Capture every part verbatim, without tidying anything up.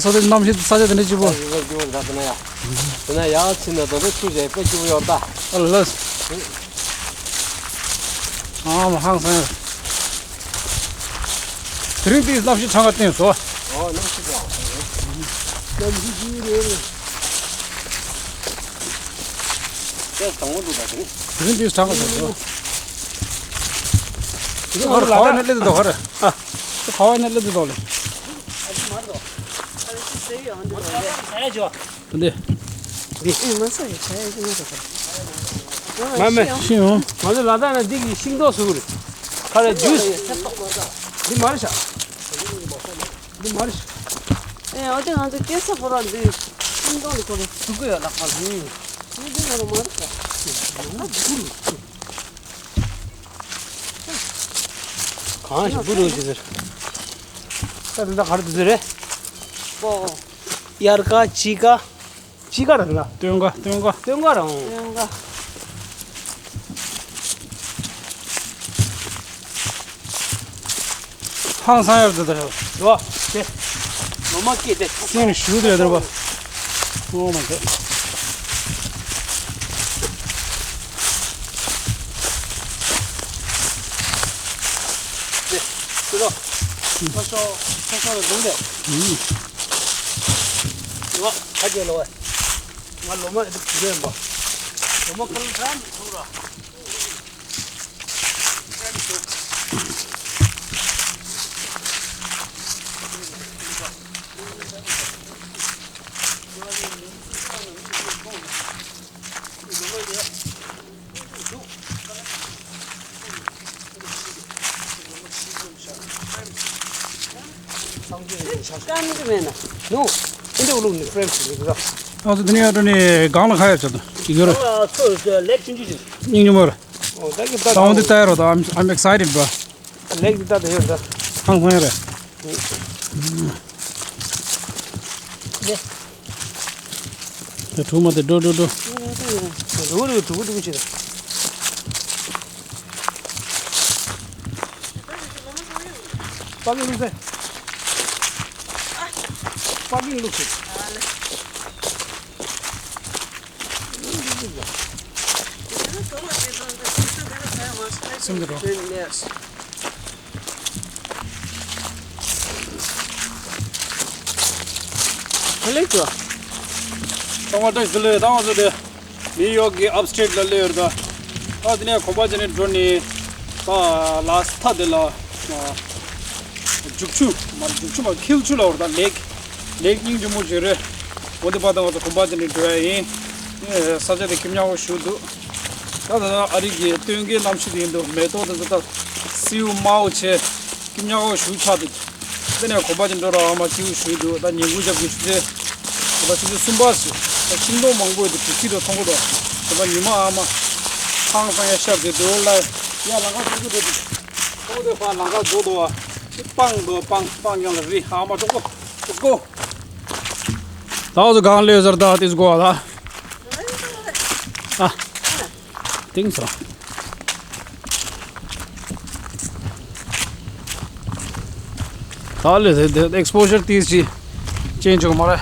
ས་དེ་གནམ་གཤིས་ས་ཆ་དེ་འདྲ་སྐྱིད་པོ། ས་ཆ་སྐྱིད་པོ་འདྲ་དེ་ན་ཡ། དེ་ན་ཡ་ཕྱིན་ན་ད་དུང་ཆུ་རེད་དཔེ་སྐྱིད་པོ་ཡོད་ད། ཨ་ལ། ཨ་མ་ཧང་སང་ཡ། དེ་རིང་དེའི་གནམ་གཤིས་གྲང་ག་བསྟན་སོ། ཨོ་གནམ་གཤིས་གྲང་། གནམ་གཤིས་སྐྱིད་རེད། དེ་དང་པོ་འདུག་ད་དེ་རིང་། དེ་རིང་དེའི་གྲང་ག་བསྟན་སོ། དེ་ཁ་བ་ནས་སླེབས་འདུག་ཁ་རེད། ཨ། དེ་ཁ་བ་ནས་སླེབས་འདུག་ལེ། འདི། འདི། ཨེ་མ་ས་ཡི་ཆ་ཡི་ཅི་མ་ས། མ་མེད། ཤི་ཡོང་། ང་ཚོ་ལ་དྭགས་ན་འདི་གི་ཤིང་ཏོག་བཟོ་གི་རེད། ཁ་ལས་ཇུས། འདི་མ་རེད་ཤག་འདི་མ་རེད་ཤག་ཨེ་ཨོ་ཅེ་ང་ཚོ་སྐྱེ་ས་ཁོ་རང་འདི་ཤིང་ཏོག་ནི་ཁོ་རེད། ཐུག་གི་ཡོད་ལག་པ་ལ། འདི་འདི་ང་རང་མ་རེད་ཤག་གང་ཞིག་བུ་རུ་ཞིག་ཟེར། ད་དེ་འདྲ་ག་རེ་དུ་ཟེར་རེད། ཨོ། དབྱར་ཁ་དཔྱིད་ཁ། དཔྱིད་ཁ་རེད་ལ། སྟོན་ཁ་སྟོན་ཁ། སྟོན་ཁ་རང་། སྟོན་ཁ། ཧང་སང་ཡོད་དེ་དེ་རེད། ལོ། དེ། ལོ་མ་སྐྱེས་ཏེ། སེམས་ཞུ་དེ་དེ་རེད་པ། ངོ་མ་དེ། དེ། ཁྱོད་ཚོ། ཁྱོད་ཚོ་ལ་འཛུམ་དེ། ལོ། ཁ་རྗེ་ལོ། ང་ལོ་མ་ཡོད་ཡིན་པ། ལོ་མ་ཁ་ལ་འགྲམ་ཐུག་ར། ཀམ་གི་མེད་ན། ནོ། ཨིན་དྲ་ལུག་ནི་ཕྲེམ་ཞིག་ཡོད་ར། ང་ཚོ་དེ་ནས་ཡར་འགྲོ་ནས་སྒང་ལ་ཁ་ཡར་བྱ་དང་ཅིག་ཡོད་ར། ཨ་ཚོ་ལེགས་ཆུང་ཆུང་ཞིག་སྙིང་རྗེ་མོ་ར། ཨོ་ད་གི་ད་ད་འོང་དེ་ལྟ་ཡ་རོ་ད། I'm, I'm excited, bro. ལེགས་ཀྱི་ད་དེ་ཡོད་ད། ཧང་སང་ཡ་རེད། ད་གྲུ་མ་དེ་འགྲོ་འགྲོ་འགྲོ། འགྲོ་རེ་གྲུ་གུ་གྲུ་གུ་བྱེད། པ་ལི་ལུ་སེ། པ་ལི་ལུ་སེ། སེམས་འགྲོ། ཁ་ལེགས་ཀྱོ། ཚང་མ་བཀྲ་ཤིས་བདེ་ལེགས། ད་ང་ཚོ་དེ་ནིའུ་ཡོག་གི་ཨབ་སི་ཊེཊ་ལ་སླེབས་ཡོད་རེད་ད། ད་དེ་ནས་གོམ་པ་བྱས་ནས་འགྲོ་ནས་ད་ལ་སི་ཐ་དེ་ལ་རྒྱུག་ཆུ་མ་རྒྱུག་ཆུ་མ་འཁྱིལ་ཆུ་ལ་འོར་ད་ལེག་ལེག་སྙིང་རྗེ་མོ་ཞིག་རེད། འོ་དེ་བར་ད་ང་ཚོ་གོམ་པ་བྱས་ནས་འགྲོ་ཡ་ཡིན། ས་ཆ་དེ་ཁྱིམ་ཉག་པོ་ཞིག་འདུག་ད་ད་ད་ཨ་རི་གི་སྟོན་ཁའི་གནམ་གཤིས་དེ་ཡིན་འདུག་མེ་ཏོག་དེ་ཚོ་ད་ སེའུ་དམར་པོ་བྱས། སྐྱིབ་ཉག་གོ་ཞུ་ཆགས་འདུག་དེ་ནས་གོམ་པ་ཅིག་འགྲོ་ར་ཨ་མ་སྐྱིའུ་ཞུ་འདུག་ད་ཉིན་གུང་རྒྱབ་ཀྱི་ཆུ་ཚོད། གོམ་པ་ཆུ་ཚོད་གསུམ་པ་ཞིག་ད་ཤིང་སྡོང་མང་པོ་འདུག་དུས་ཚིགས་དང་མཚུངས་པོ་འདུག་གོམ་པ་ཉི་མ་ཨ་མ། ཧང་སང་ཡ་ཤར་དེ་འདུག་ལ། ཡ་ལང་ཀ་ཆུ་ཚོད་འགྲོ་འདུག་ཁོ་དེ་ཕ་ལང་ཀ་རྫོགས་འདུག་བ། སྤང་འདུག་སྤང་སྤང་ཡང་ལ་རི་ཨ་མ་ཀྲོག་གོ། ཀྲོག་གོ། ད་འོ་ཚོ་གང་ལས་ཟེར་ད་དེ་ཚོ་གོ་བ་ད། ཨ། Think so. ད་ལས་དེ་དེ་exposure ཏིས་ཅི་ཅན་ཆོག་མ་རེད།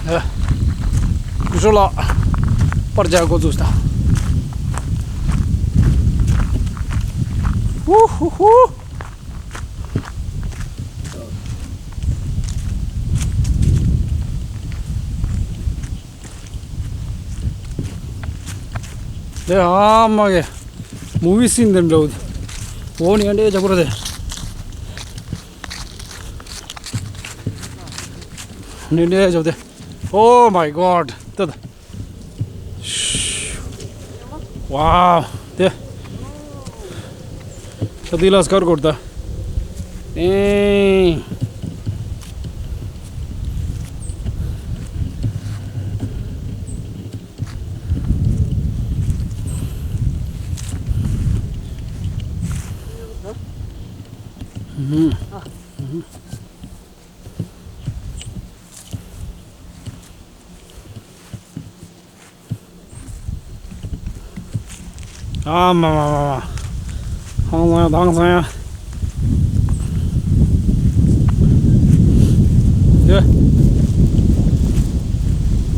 ཨེ། ཀུ་ཤོ་ལགས། པར་རྒྱག་འགོ་འཛུགས་ད། ཧུ་ཧུ་ཧུ། དེ་ཨ་མ་གི་movie scene དེ་འདྲ་བོ། འོ་ནི་འདྲ་ཅག་པོ་རེད་དེ། ནི་འདྲ་ཅག་དེ། Oh my God. དེ་དེ། Wow. དེ། ད་དེ་ལ་སྐར་སྐོར་ད། ཨེ། ཨུ་ཧུ། ཨུ་ཧུ། ཨ་མ་མ་མ་མ། ཧང་སང་ཡ་དང་སང་ཡ། ཡ།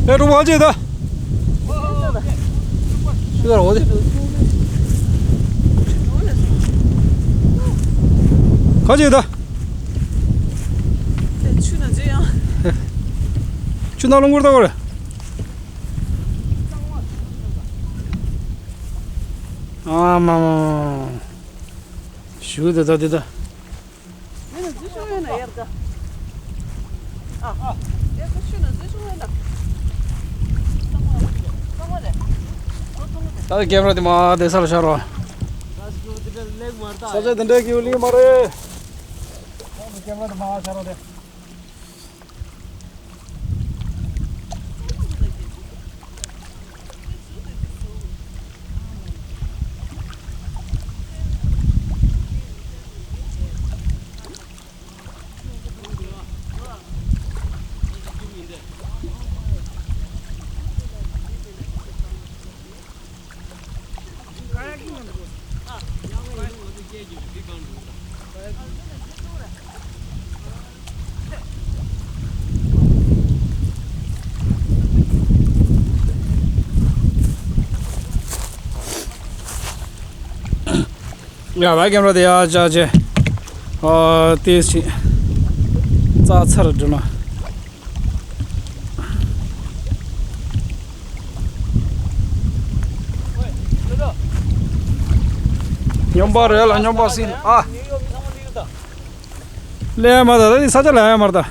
ཡ་གྲོགས་པོ་ཅེ་ད། ཤི་ད་རོ་དེ། ཁ་ཅེ་ད། ཆུ་ན་ཅེ་ཡང་། ཆུ་ན་ལུང་གུར་ད་གོ་རེ། ཨ་མ་མ་མ། ཞུ་དེ་ད་དེ་ད། ད་ཀེམ་ར་དེ་མ་དེ་ས་ལ་ཤར་བ། ས་ཆ་དེ་འདྲའི་གི་ཡུལ་ཡིན་མ་རེད། ཀེམ་ར་དེ་མ་ཤར་བ་དེ། ཡ་བ་ཀེམ་ར་དེ་ཡ་ཅག་ཅེ། ཨ་ཏེ་ཞིག་རྩ་ཚར་འགྲོ་ན། སྨྱོན་པ་རེད་ལ་སྨྱོན་པ་སྲིད་ཨ། ལས་མ་ད་ད་ནི་ས་ཆ་ལ་ཡ་མར་ད།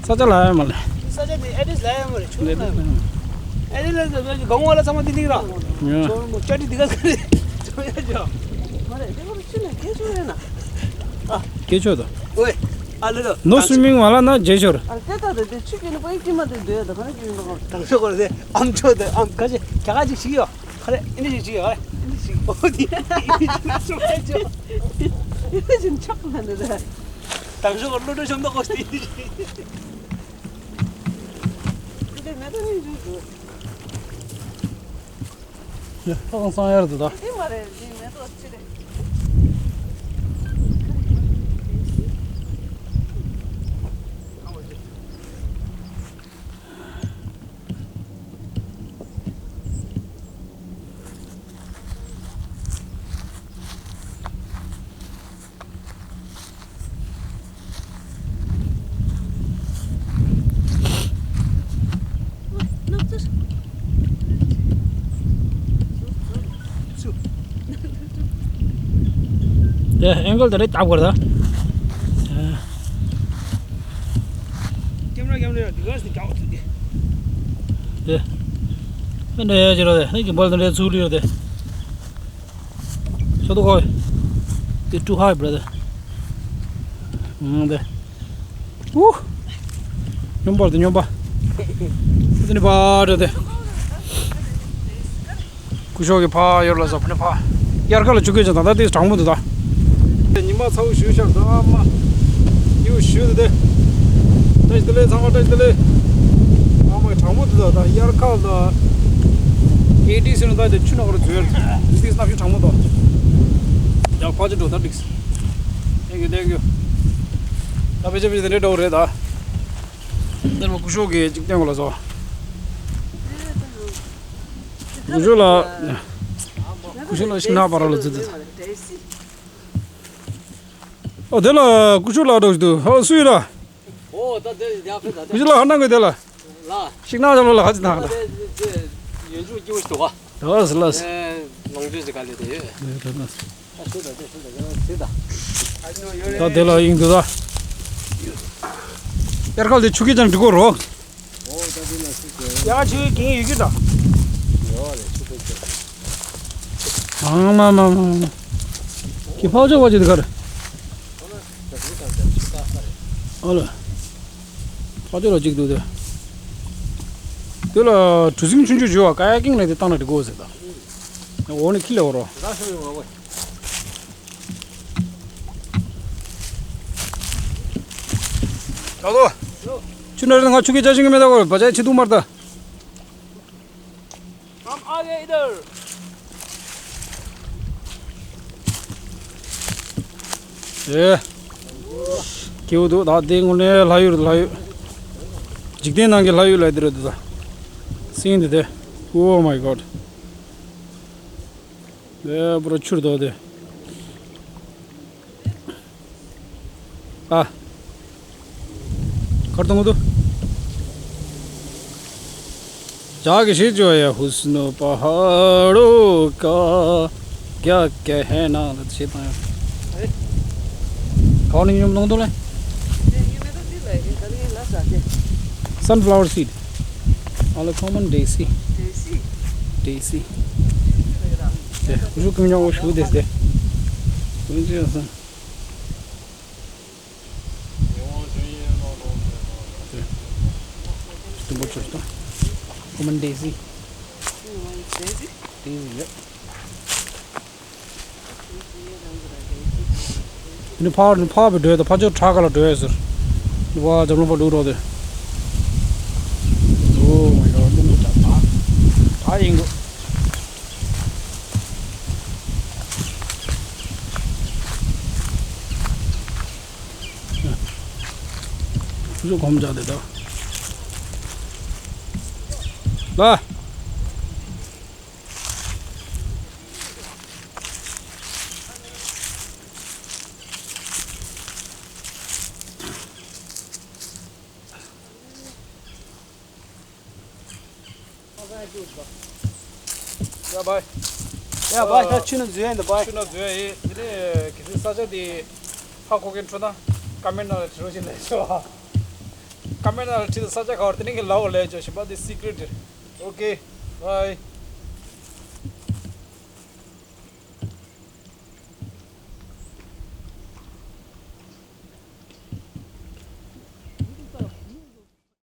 ས་ཆ་ལ་ཡ་མ་ལས། ས་ཆ་དེ་ཨེ་ཌི་རེ་སི་ལ་ཡ་མ་རེད་ཆུ་ལ་ཡ་མ་རེད། ཨེ་ཌི་རེ་སི་ལ་གང་བ་ལ་ཚང་མ་དེ་ལིག་ར། ཡ། ཆོ་མོ་ཅ་ཏི་དེ་ག་ས་རེད། ཆོ་ཡ་ཅོ། མ་རེད་དེ་ག་རུ་ཆུ་ལ་སྐད་ཆོ་རེད་ན། ཨ། སྐད་ཆོ་ད། ཨོའི། ཨ་ལེ་ལོ། No swimming བ་ལ་ན་རྗེས་ཤོར། ཨ་དེ་ད་དེ་དེ་ཆུ་སྐྱིད་ནི་པའི་སྐྱིད་མ་དེ་དེ་ད་ག་ནི་སྐྱིད་མི་འདུག་ག་དང་ཤོ་གོ་རེ་དེ་ཨམ་ཆོ་དེ་ཨམ་ཁ་ཆེ་ཁྱ་ཁ་ཅིག་ཞིག་ཡོད། ཁ་རེ་ཨིན་ཇི་ཞིག་ཡོད་ཁ་རེ་ཨིན་ཇི་ཞིག་ཨོ་དེ་ཨིན་ཇི་ན་སོ་མ་ཅོ། ཨིན་ཇི་ཆག་མ་ནི་རེད། དང་ཤོ་གོ་ལོ་ཏོ་ཤོམ་ཏོ་གོ་སྟེ་ཨིན་ཇི། དེ་མེད་ད་ནི་འཇུ་འདུག་ཧང་སང་ཡར་དུ་ད། འདི་མ་རེད་འདི་མེ་ཏོག་ཅི་རེད། དེ་ཨེང་གལ་དེ་རེད་རྒྱག་དགོས་རེད་ད། ཀེམ་ར་ཀེམ་ར་དེ་ག་སེ་རྒྱག་ཐུབ་དེ། དེ། ཨེ་འདྲ་ཡ་ཅི་ར་དེ་ནི་གི་འབོལ་དེ་འདྲ་ཚུགས་ལི་ར་དེ། ཤོ་ཏོ་ཁོ། It's too high, brother. ཨང་དེ། ཨུ། སྙོམས་པར་དེ་སྙོམས་པ། དེ་ནི་པར་དེ། སྐུ་ཞབས་ཀྱི་ཕ་ཡོར་ལ་ཟ་ཕུ་ནི་ཕ། དབྱར་ཁ་ལ་ཆུ་རྐྱལ་ཅན་ད་ལྟ་དེ་གྲང་མོ་འདུག་ད། ཉི་མ་ཚ་བོ་ཞུ་ཤག་ད་ཨ་མ། ཡུ་ཞུ་དེ་དེ། བཀྲ་ཤིས་བདེ་ལེགས་ཚང་མ་བཀྲ་ཤིས་བདེ་ལེགས། ཨ་མ་གྲང་མོ་འདུག་ད་ད་དབྱར་ཁ་ལ། ཨེ་ཊི་ཟེར་ན་ད་དེ་ཆུ་ནང་ལ་འཛུལ་ཡར་དེ་སྣག་ཤུ་གྲང་མོ་འདུག་ཡ་ཕ་ཅི་འགྲོ་ད་འགྲིག་སོང་། Thank you, thank you. ད་ཕལ་ཆེར་ཕལ་ཆེར་དེ་འདྲའི་འདྲ་བོ་རེད་ད། འདིར་མ་སྐུ་ཞབས་ཀྱི་གཅིག་སྟོན་གོ་ལ་སོ། སྐུ་ཞབས་ལ། སྐུ་ཞབས་ལ་ཤིང་ནགས་པ་ར་ལ་འཛུལ་འཛུལ། ཨོ་དེ་ལ་སྐུ་ཞབས་ལ་འགྲོ་ཞིག་འདུག་ཨོ་སུ་ཡིན་ལ། ཨོ་ད་དེ་ཡག་པོ་ད་དེ། སྐུ་ཞབས་ལ་ཧ་ནང་གི་དེ་ལ། ལ། ཤིང་ནགས་ལ་ལ་ཧ་ཅི་ཐང་ད། དེ་དེ་ཡོན་ཆུ་སྐྱིད་པོ་ཞིག་འདུག་ག་ལགས་ལགས། ལོངས་སྤྱོད་ཅིག་ག་ལས་དེ་ཡོད། ལགས་ལགས། ད་དེ་ལ་ཡིན་འདུག་ད། དབྱར་ཁ་དེ་ཆུ་སྐྱེས་ཅང་འགྲིག་གོ་རོ། ཡ་ཆུ་གིན་ཡོད་ཀྱི་ད། ཨ་མ་མ་མ་མ། ཁྱི་ཕག་ཅོག་བ་ཅི་འདི་གར། ཨ་ལ། ཕག་ཅོག་ལ་གཅིག་འདུག་དེ། དེ་ལ་གྲུ་གཟིངས་ཆུང་ཆུང་བྱོས་བ་ཀ་ཡ་ཀིང་ལ་དེ་བཏང་ན་འགྲིག་གོ་ཟེར་ད། འོ་ནི་ཁྱི་ལས་འོ་རོ། ད་དོ། ཆུ་ནང་ང་ཆུ་གི་ཅ་ཞིང་གི་མེ་ད་གོ་བ་ཅ་ཆི་དུ་མར་ད། Come again, either. ཨེ། སྐྱིད་པོ་འདུག་ད་དེ་དངོས་གནས་ལྷ་ཡུལ་ལྷ་ཡུལ། འཇིག་རྟེན་ནང་གི་ལྷ་ཡུལ་ལ་དེ་རེད་འདུག་ད། སིང་དེ་དེ། Oh my God. ཨེ་པུ་ར་ཆུར་དོ་དེ། ཨ། ཁར་དང་དུ། जाके शीश जो है हुस्न पहाड़ों का क्या कहना ད་ཤེས་དང་ཡང་། གང་ནས་ཉོམ་གནང་དོ་ལེ། Sunflower seed. All common desi. Desi. Desi. ཞུ་ཀུན་ཉོ་ཞུ་དེ་དེ། ཀུན་ཅི་ཡང་སང་། དུམ་བུ་ཆུ་ཏོ། Common desi. Desi, yep. ནི་ཕ་ནི་ཕ་བི་འགྲོ་ཡ་ད་ཕ་ཅོ་ཁྲ་ག་ལ་འགྲོ་ཡ་ཟེར། ནི་བ་འཛམ་གླིང་པ་འགྲོ་རོགས་དེ། Oh my God, རླུང་གི་ད་ད་ད་ཡིན་གོ། ཁུ་ཚོ་གོམ་བྱ་དེ་ད། ལ། ཡ་བའི། ཡ་བའི་ད་ཆུ་ནང་འཛུལ་ཡ་ཡིན་ད་བའི། ཆུ་ནང་འཛུལ་ཡ་ཡིན། དེ་ནས་གལ་སྲིད་ས་ཆ་དེ་ཧ་གོ་མཁན་འཕྲོད་ན་ཀ་མེན་ནང་ལ་བྲིས་རོགས་ཞེས་ལབ་ཤོག་ཀ་མེན་ནང་ལ་བྲིས་ཏེ་ས་ཆ་ག་བར་དེ་ནས་ཀྱི་ལའོ་ལས་ཅོ་ཞིམ་པ་དེ་སི་ཀྲེ་ཊི་རེད། Okay, bye.